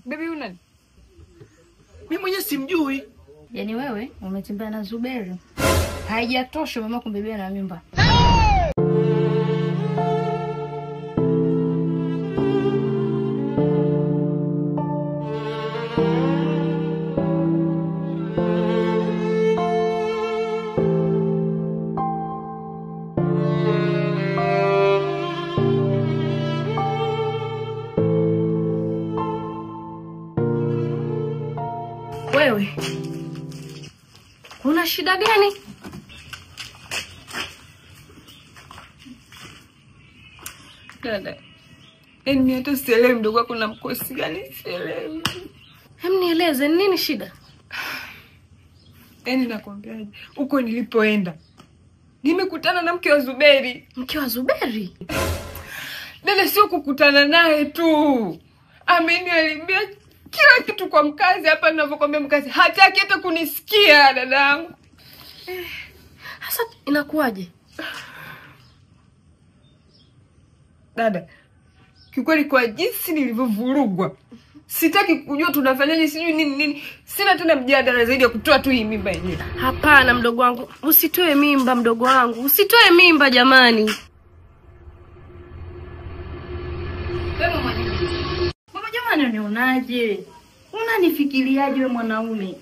Baby una nani? Mimi mwenyewe simjui. Yaani wewe umetembea na Zuberi. Haijatosha mama kumbebea na mimba. Wewe kuna shida gani? Dada, mimi hata sielewi mdogo wako na mkosi gani, sielewi. Hem, nieleze nini shida? Yaani nakwambiaje, huko nilipoenda nimekutana na mke wa Zuberi. Mke wa Zuberi? Dada, sio kukutana naye tu, ameniharibia kila kitu kwa mkazi hapa ninavyokuambia. Mkazi hataki hata kunisikia dadangu. Sasa inakuwaje? Dada, kiukweli kwa jinsi nilivyovurugwa, sitaki kujua tunafanyaje, sijui nini nini. Sina tena mjadala zaidi ya kutoa tu hii mimba yenyewe. Hapana mdogo wangu, usitoe mimba mdogo wangu. Usitoe mimba jamani. Wewe mama jamani, unionaje? Unanifikiriaje wewe mwanaume?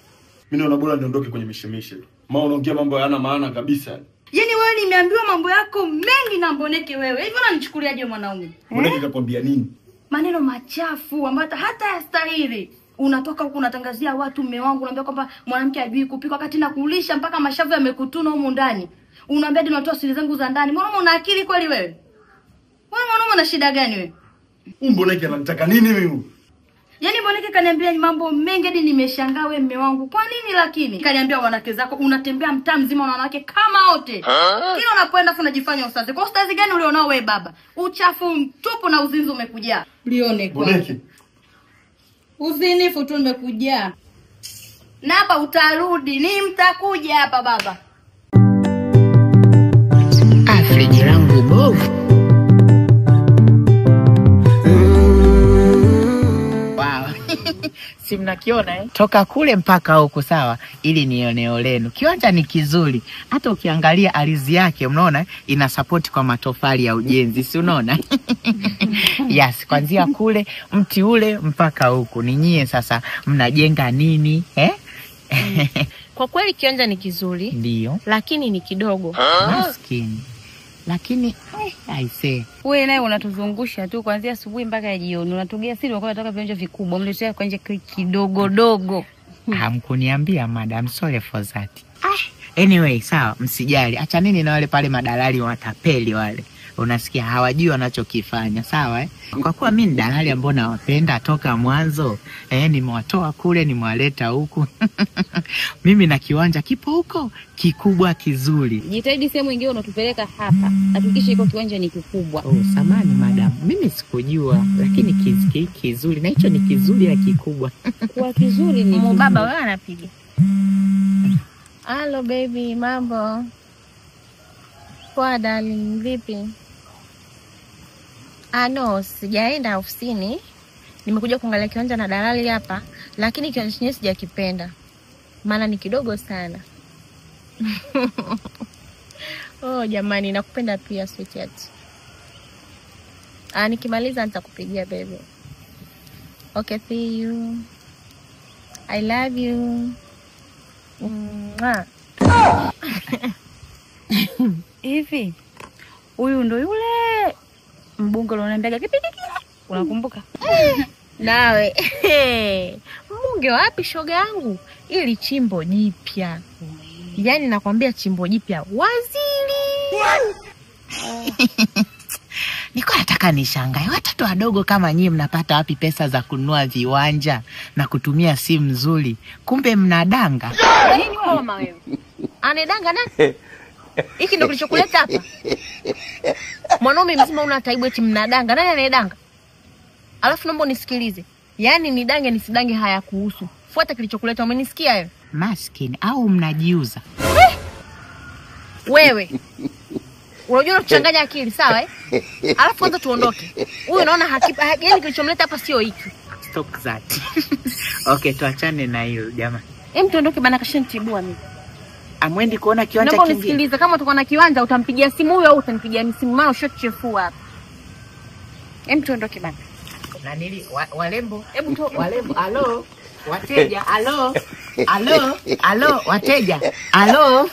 Mimi naona bora niondoke kwenye mishemishe. Maana unaongea mambo hayana maana kabisa. Yaani wewe nimeambiwa mambo yako mengi na Mboneke wewe. Hivi unanichukuliaje wewe mwanaume? Mboneke kakwambia nini? Maneno machafu ambayo hata hayastahili. Unatoka huku unatangazia watu mume wangu, unaambia kwamba mwanamke hajui kupika wakati na kulisha mpaka mashavu yamekutuna humu ndani. Unaambia hadi unatoa siri zangu za ndani. Mwanaume una akili kweli wewe? Wewe mwanaume una shida gani wewe? Mboneke anataka nini mimi? Yaani Mboneke kaniambia mambo mengi hadi nimeshangaa wewe mume wangu. Kwa nini lakini? Kaniambia wanawake zako unatembea mtaa mzima na wanawake kama wote. Kila unapoenda afu unajifanya ustazi. Kwa ustazi gani ulionao wewe baba? Uchafu mtupu na uzinzi umekujaa. Lione kwa. Mboneke. Uzinifu tu umekujaa. Na hapa utarudi, ni mtakuja hapa baba. Friji langu bovu. Si mnakiona eh? Toka kule mpaka huku sawa, ili ni eneo lenu. Kiwanja ni kizuri. Hata ukiangalia ardhi yake unaona ina support kwa matofali ya ujenzi, si unaona? Yes, kuanzia kule mti ule mpaka huku. Ni nyie sasa mnajenga nini eh? Kwa kweli kiwanja ni kizuri. Ndio. Lakini ni kidogo. Maskini. Lakini I say wewe naye unatuzungusha tu kuanzia asubuhi mpaka jioni. Unatugea siri kwa unataka viwanja vikubwa. Mletea kiwanja kidogo dogo. Hamkuniambia madam, sorry for that. Anyway, sawa, msijali. Acha nini na wale pale madalali watapeli wale. Unasikia hawajui wanachokifanya, sawa eh? Kwa kuwa mimi ni dalali ambao nawapenda toka mwanzo, nimewatoa kule nimewaleta huku. Mimi na kiwanja kipo huko kikubwa kizuri. Jitahidi sehemu nyingine unatupeleka hapa. Hakikisha iko kiwanja ni kikubwa. Oh, samani madam, mimi sikujua, lakini kizuri na hicho ni kizuri na kikubwa. Kwa kizuri ni baba wewe anapiga. Hello baby, mambo? Poa darling, vipi? No, sijaenda ofisini. Nimekuja kuangalia kiwanja na dalali hapa, lakini kiwanja chenyewe sijakipenda. Maana ni kidogo sana. Oh jamani, nakupenda pia sweetheart. Nikimaliza nitakupigia baby. Okay, see you. I love you. Mwah. Hivi huyu ndo yule mbunge ulioniambiaga kipindi kile, unakumbuka? Nawe mbunge wapi shoga yangu? Ili chimbo jipya. Yaani nakwambia chimbo jipya waziri. Niko nataka nishangae watoto wadogo kama nyinyi mnapata wapi pesa za kununua viwanja na kutumia simu nzuri? Kumbe mnadanga. Nini wewe mama wewe? Anedanga nani? Hiki ndio kilichokuleta hapa. Mwanaume mzima una taibu eti mnadanga. Nani anayedanga? Alafu naomba unisikilize. Yaani nidange nisidange hayakuhusu. Fuata kilichokuleta, umenisikia wewe? Maskini au mnajiuza? Wewe. Unajua unachanganya akili, sawa eh? Alafu kwanza tuondoke. Huyu naona hakipa, yaani kilichomleta hapa sio hiki. Stop that. Okay, tuachane na hiyo jamani. Hem, tuondoke bana, kashanitibua mimi. Amwendi kuona kiwanja Naomba kingine. unisikilize, kama utakuwa na kiwanja utampigia simu huyo au utanipigia simu, maana ushochefua hapa. Hem, tuondoke bana. Na nili walembo, Hebu tu walembo, alo, wateja, alo, alo, alo, wateja, alo.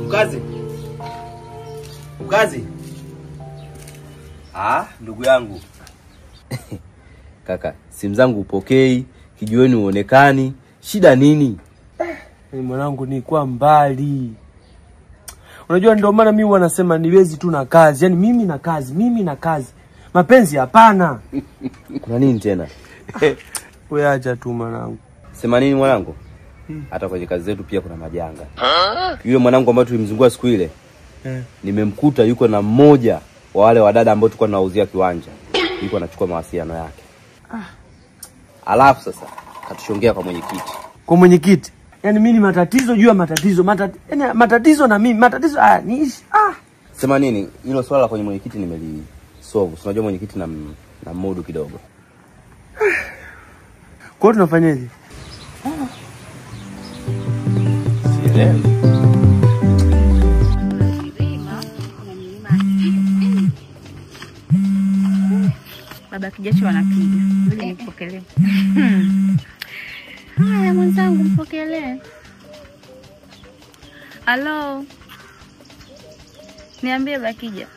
Mkazi. Mkazi. Ah, ndugu yangu. Kaka, simu zangu upokei, kijiweni uonekani. Shida nini? Mwanangu nilikuwa mbali. Unajua ndio maana mimi wanasema niwezi tu na kazi. Yaani mimi na kazi, mimi na kazi. Mapenzi hapana. Kuna nini tena? Wewe acha tu mwanangu. Sema nini mwanangu? Hata kwenye kazi zetu pia kuna majanga. Yule mwanangu ambaye tulimzungua siku ile, nimemkuta yuko na mmoja wa wale wadada ambao tulikuwa tunawauzia kiwanja. Yuko anachukua mawasiliano yake. Alafu sasa katushongea kwa mwenyekiti. Kwa mwenyekiti. Yaani mimi ni matatizo juu ya matatizo, yaani matatizo na mimi, matatizo haya niishi. Sema nini? Hilo swala kwenye mwenyekiti nimelisolve. Si unajua mwenyekiti na mudu kidogo. Kwa hiyo tunafanyaje? Sielewi. Baba Kijacho anapiga. Ngoja nikupokelee. Haya mwenzangu, mpokelee. Halo. Niambie Bakija.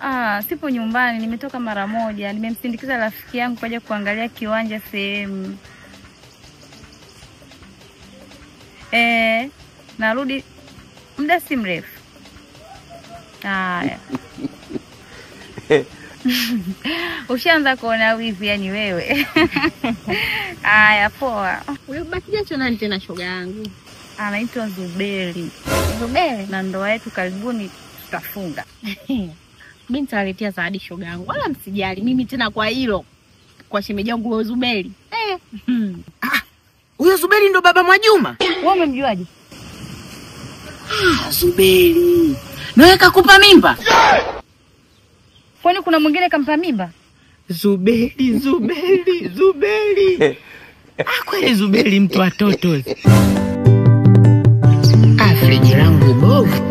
Ah, sipo nyumbani, nimetoka mara moja. Nimemsindikiza rafiki yangu kaja kuangalia kiwanja sehemu. Narudi muda si mrefu. Haya. Ushaanza kuona wivu yani wewe. Haya poa. Huyo Bakijacho nani tena shoga yangu? Anaitwa Zuberi. Zuberi? Na ndoa yetu karibuni tutafunga. Mimi nitawaletea zawadi shoga yangu. Wala msijali mimi tena kwa hilo. Kwa shemeji yangu huyo Zuberi. Huyo Zuberi ndo baba Mwajuma? Wewe umemjuaje? Zuberi. Nawe kakupa mimba? Kwani kuna mwingine kampa mimba? Zuberi, Zuberi, Zuberi. Kweli Zuberi mtu wa toto. Friji langu bovu.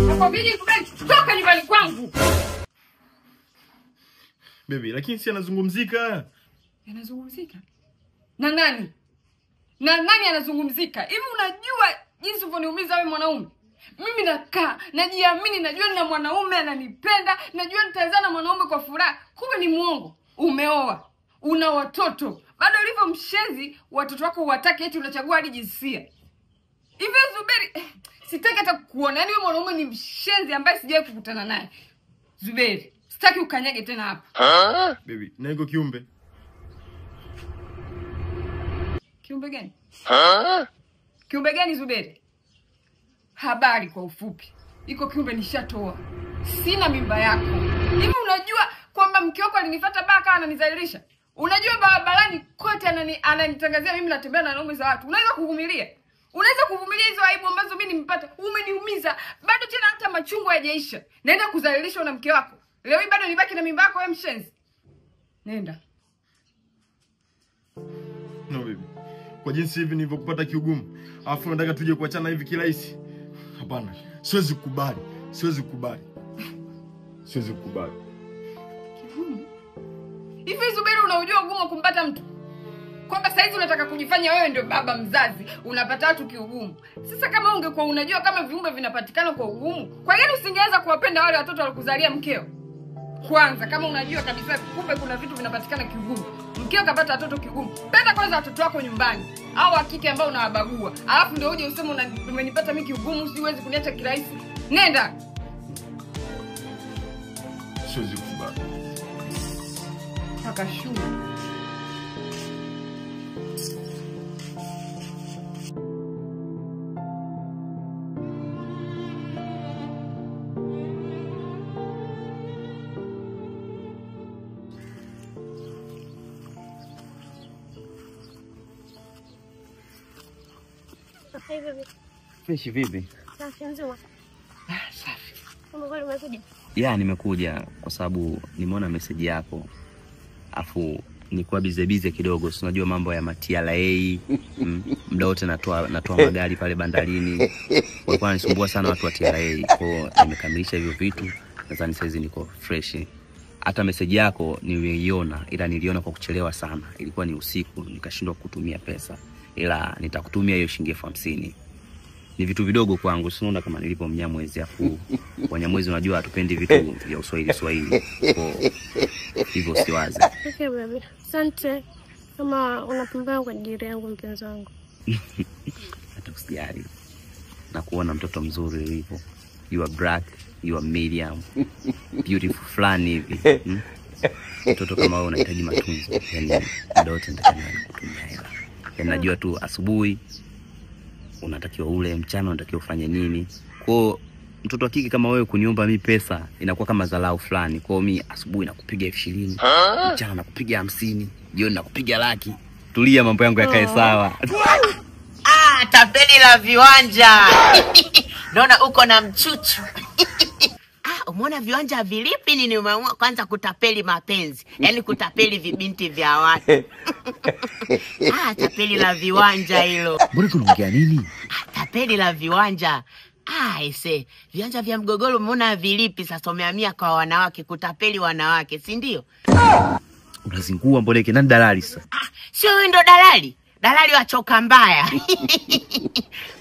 Nakwambia Zuberi, toka nyumbani kwangu. Baby, lakini si anazungumzika. Anazungumzika? Na nani? Na nani anazungumzika? Hivi unajua jinsi ulivyoniumiza wewe mwanaume? Mimi nakaa, najiamini, najua nina mwanaume ananipenda, najua nitazaa na mwanaume kwa furaha. Kumbe ni muongo. Umeoa, una watoto. Bado ulivyo mshenzi, watoto wako huwataki eti unachagua hadi jinsia. Hivi Zuberi, sitaki hata kukuona. Yaani wewe mwanaume ni mshenzi ambaye sijawahi kukutana naye. Zuberi, sitaki ukanyage tena hapa. Baby, na yuko kiumbe. Kiumbe gani? Kiumbe gani Zuberi? Habari kwa ufupi. Iko kiumbe nishatoa. Sina mimba yako. Hivi unajua kwamba mke wako alinifuata baka ananizalilisha? Unajua barabarani kote ananitangazia mimi natembea na wanaume za watu. Unaweza kuvumilia? Unaweza kuvumilia hizo aibu ambazo mimi nimepata? Umeniumiza. Bado tena hata machungu hayajaisha. Naenda kuzalilishwa na mke wako. Leo hii bado nibaki na mimba yako wewe mshenzi. Nenda. No baby. Kwa jinsi hivi nilivyokupata kiugumu, alafu nataka tuje kuachana hivi kirahisi. Hapana. Siwezi kukubali. Siwezi kukubali. Siwezi kukubali. Kigumu? Hivi Zuberi unajua ugumu kumpata mtu? Kwamba saizi unataka kujifanya wewe ndio baba mzazi, unapata watu kiugumu. Sasa kama ungekuwa unajua kama viumbe vinapatikana kwa ugumu, kwa nini usingeweza kuwapenda wale watoto walikuzalia mkeo? Kwanza kama unajua kabisa kumbe kuna vitu vinapatikana kiugumu. Mkeo kapata watoto kiugumu. Penda kwanza watoto wako nyumbani au wa kike ambao unawabagua. Alafu ndio uje useme umenipata mimi kiugumu, siwezi kuniacha kirahisi. Nenda. Siwezi kukubali. Paka shule. Hey baby. Fresh vipi? Safi nzima. Ah, safi. Mbona umekuja? Ya, nimekuja kwa sababu nimeona message yako. Afu nilikuwa bize kidogo, si unajua mambo ya TRA. Muda wote natoa magari pale bandarini. Walikuwa wananisumbua sana watu wa TRA. Kwa hiyo nimekamilisha hivyo vitu. Nadhani saizi niko fresh. Hata message yako niliiona, ila niliona kwa kuchelewa sana. Ilikuwa ni usiku, nikashindwa kutumia pesa. Ila nitakutumia hiyo shilingi 50,000. Ni vitu vidogo kwangu, si unaona kama nilipo Mnyamwezi, afu Wanyamwezi unajua hatupendi vitu vya Uswahili Swahili. Kwa hivyo usiwaze. Okay baby. Asante. Kama unapambana kwa ajili yangu mpenzi wangu. Hata usijali. Na kuona mtoto mzuri ulipo. You are black, you are medium, beautiful fulani hivi. Mtoto kama wewe unahitaji matunzo. Yaani muda wote nitakana kutumia hela. Yaani najua tu asubuhi unatakiwa ule, mchana unatakiwa ufanye nini. Kwa mtoto wa kike kama wewe kuniomba mimi pesa inakuwa kama dharau fulani. Kwa mimi asubuhi nakupiga 20,000, mchana nakupiga 50, jioni nakupiga 100,000. Tulia, mambo yangu yakae sawa. Ah, tapeli la viwanja. Naona uko na mchuchu. Ah, umeona viwanja vilipi nini umeamua kwanza kutapeli mapenzi? Yaani kutapeli vibinti vya watu. Ah, tapeli la viwanja hilo. Mbona tunaongea nini? Ah, tapeli la viwanja. Ah, ese, viwanja vya mgogoro umeona vilipi sasa umehamia kwa wanawake, kutapeli wanawake, si ndio? Unazingua Mboneke, nani dalali sasa? Ah, sio wewe ndo dalali? Dalali wa choka mbaya.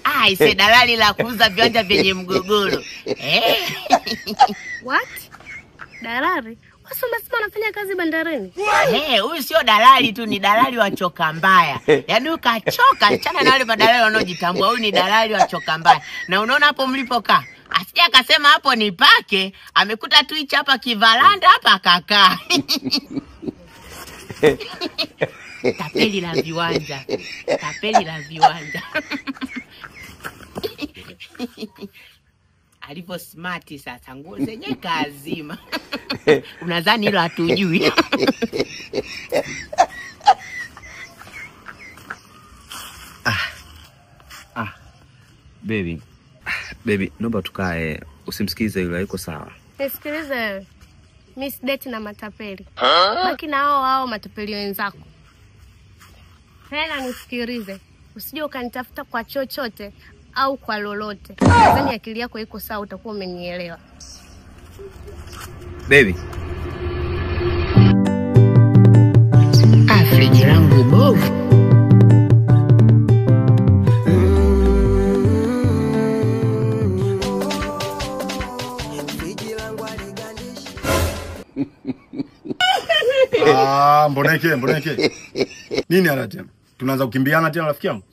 Ah, ise dalali la kuuza viwanja vyenye mgogoro. Eh. What? Dalali? Wasi umesema anafanya kazi bandarini? Eh, huyu sio dalali tu, ni dalali wa choka mbaya. Yaani ukachoka, achana na wale madalali wanaojitambua. Huyu ni dalali wa choka mbaya. Na unaona hapo mlipokaa, asija akasema hapo ni pake, amekuta tu hichi hapa kivalanda hapa akakaa. Tapeli la viwanja. Tapeli la viwanja. Alipo smart sasa, nguo zenye kazima. Unadhani hilo hatujui? Baby. Baby, naomba tukae, usimsikize yule, yuko sawa. Nisikilize wewe. Mimi sideti na matapeli. Baki na hao matapeli wenzako. Tena nisikilize. Usije ukanitafuta kwa chochote au kwa lolote. Nadhani akili yako iko sawa, utakuwa umenielewa. Baby. Ah, friji langu bovu. Ah, Mboneke. Nini ana tena? Tunaanza kukimbiana tena rafiki yangu?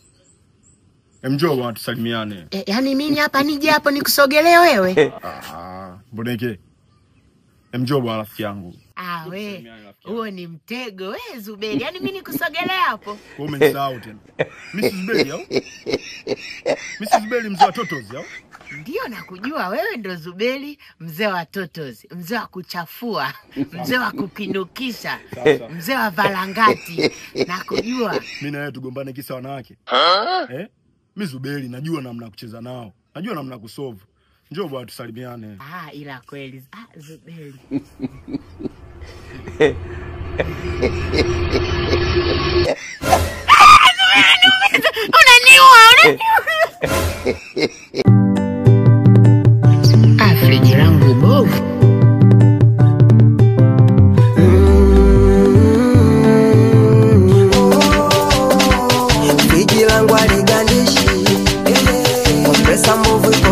Njoo bwana tusalimiane. Yaani mimi hapa nije hapo nikusogelee wewe? Ah, Mboneke. Njoo bwana rafiki yangu. Ah, we. Huo ni mtego we Zuberi. Yaani mimi nikusogelee hapo? Wewe umenisahau tena. Mimi si Zuberi au? Mimi si Zuberi mzee wa Totos au? Ndio nakujua wewe ndo Zuberi mzee wa Totos, mzee wa kuchafua, mzee wa kupindukisha, mzee wa valangati. Nakujua. Mimi na wewe tugombane kisa wanawake? Eh? Mimi Zuberi najua namna kucheza nao. Najua namna kusolve. Njoo bwana tusalimiane. Ah, ila kweli. Ah, Zuberi. Unaniua, unaniua. Ah, friji langu bovu. Friji langu haligandishi. Kompresa mbovu.